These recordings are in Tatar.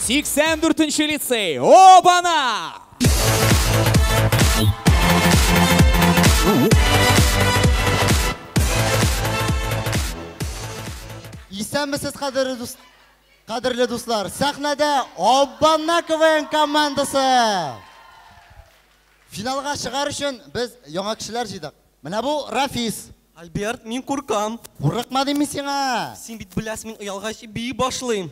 84 лицей. Обана! Исәнмесез, кадерле дуслар. Сәхнәдә Обана КВН командасы. Финалга чыгар өчен без яңа кешеләр җыйдык. Менә бу Рафис. Альберт, мин куркам. Курыкма дим мин сиңа. Син бит беләсең, мин оялгач бии башлыйм.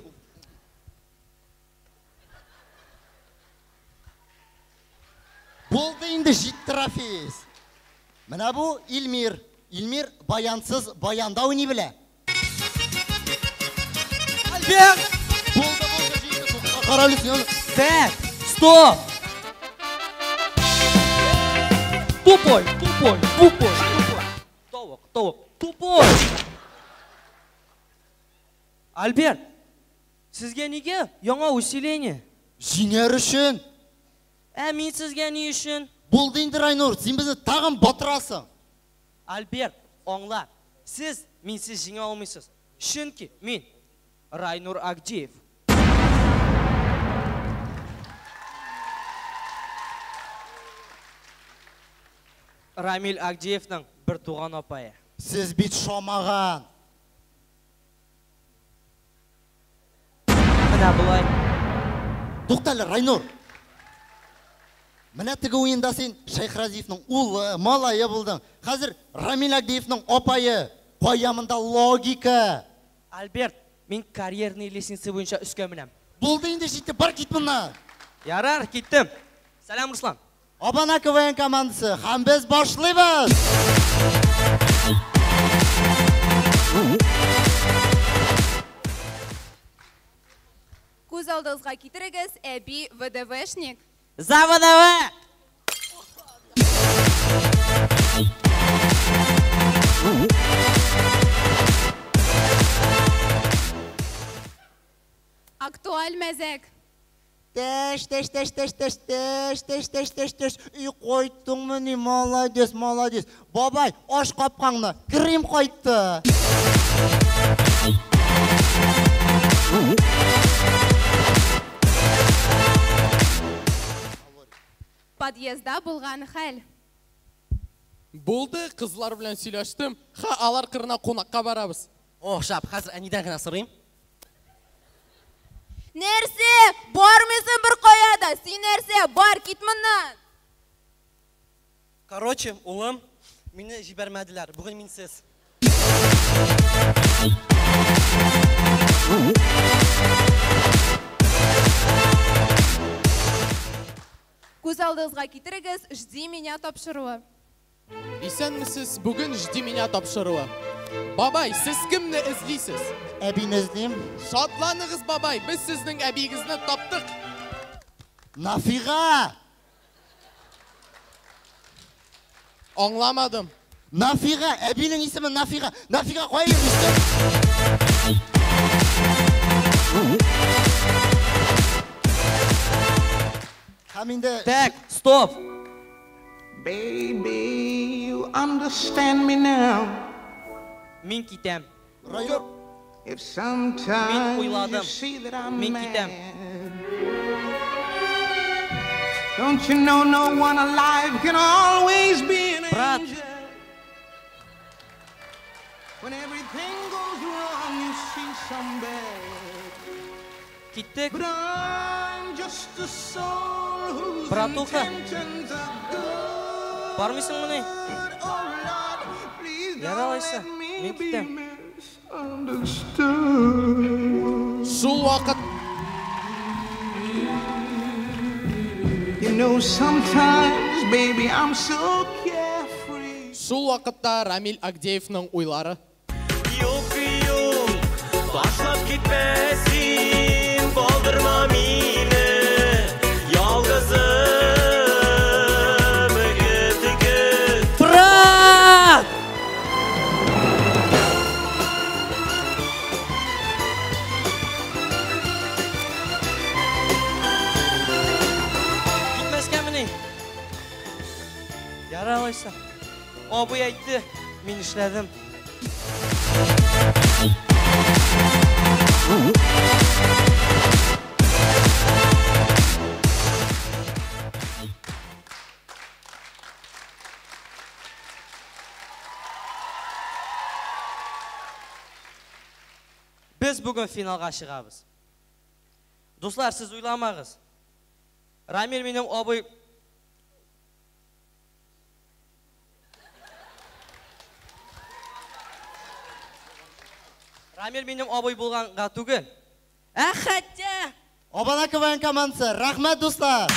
Булды инде, җитте, Рафис. Менә бу Илмир. Илмир баянсыз баянда уйный белә. Альберт! Булды, булды, җитте. Тукта, карале син аны. Так, стоп! Тупой, тупой, тупой, тупой. Тавык, тавык, тупой. Альберт, сезгә нигә яңа усиление? Җиңәр өчен. Ә мин сезгә ни өчен? Булды инде, Райнур, син безне тагын батырасың. Альберт, аңла. Сез минсез җиңә алмыйсыз. Чөнки мин Райнур Агдиев. Рамил Агдиевның бер туган апае. Сез бит шамаган. Менә болай. Тукта әле, Райнур. Менә теге уенда син Шәйхразиевның улы, малае булдың. Хәзер Рамил Агдиевның апае. Кая монда логика? Альберт, мин карьерный лестница буенча өскә менәм. Булды инде, җитте, бар кит моннан. Ярар, киттем. Сәлам, Руслан. Обана КВН командасы, һәм без башлыйбыз. Күз алдыгызга китерегез, әби ВДВшник. За ВДВ! Актуаль мәзәк. Тәш, тәш, тәш, тәш, тәш, тәш, тәш, тәш, тәш, тәш. И кайттыңмыни, молодец, молодец. Бабай, аш капкаңны, Крым кайтты. Подъездда булган хәл. Булды, кызлар белән сөйләштем. Ха, алар кырына кунакка барабыз. О, шап, хәзер әнидән генә сорыйм. Нәрсә? Бармыйсың бер кая да. Син нәрсә? Бар, кит моннан. Короче, улым, мине җибәрмәделәр. Бүген минсез. Күз алдыгызга китерегез, Жди меня тапшыруы. Исәнмесез, бүген Жди меня тапшыруы. Бабай, сез кемне эзлисез? Әбине эзлим. Шатланыгыз, бабай, без сезнең әбиегезне таптык. Нафига! Аңламадым. Нафига, әбинең исеме Нафига. Нафига кая йөрисең? Һәм инде Так, стоп. Baby, you understand me now. Мин китәм. Райнур, If sometimes Мин уйладым. you see that I'm Мин китәм. mad, don't you know no one alive can always be an Брат. angel? When everything goes wrong, you see some bad. Киттек. But I'm just a soul whose Братуха. intentions are good. Бармыйсыңмыни? Oh Lord, please Ярар don't алайса, let me мин be китәм. misunderstood. Шул вакыт You know, sometimes, baby, I'm so carefree. Шул вакытта Рамил Агдеевның уйлары. Юк, юк, ташлап китмә син, калдырма мине, ялгызым көт-көт. Брат! Китмәскәмени? Ярар алайса. Абый әйтте, мин эшләдем. Без бүген финалга чыгабыз. Дуслар, сез уйламагыз. Рамил минем абый Рамил минем абый булганга түгел. Ә хәтта Обана КВН командасы, рәхмәт, дуслар!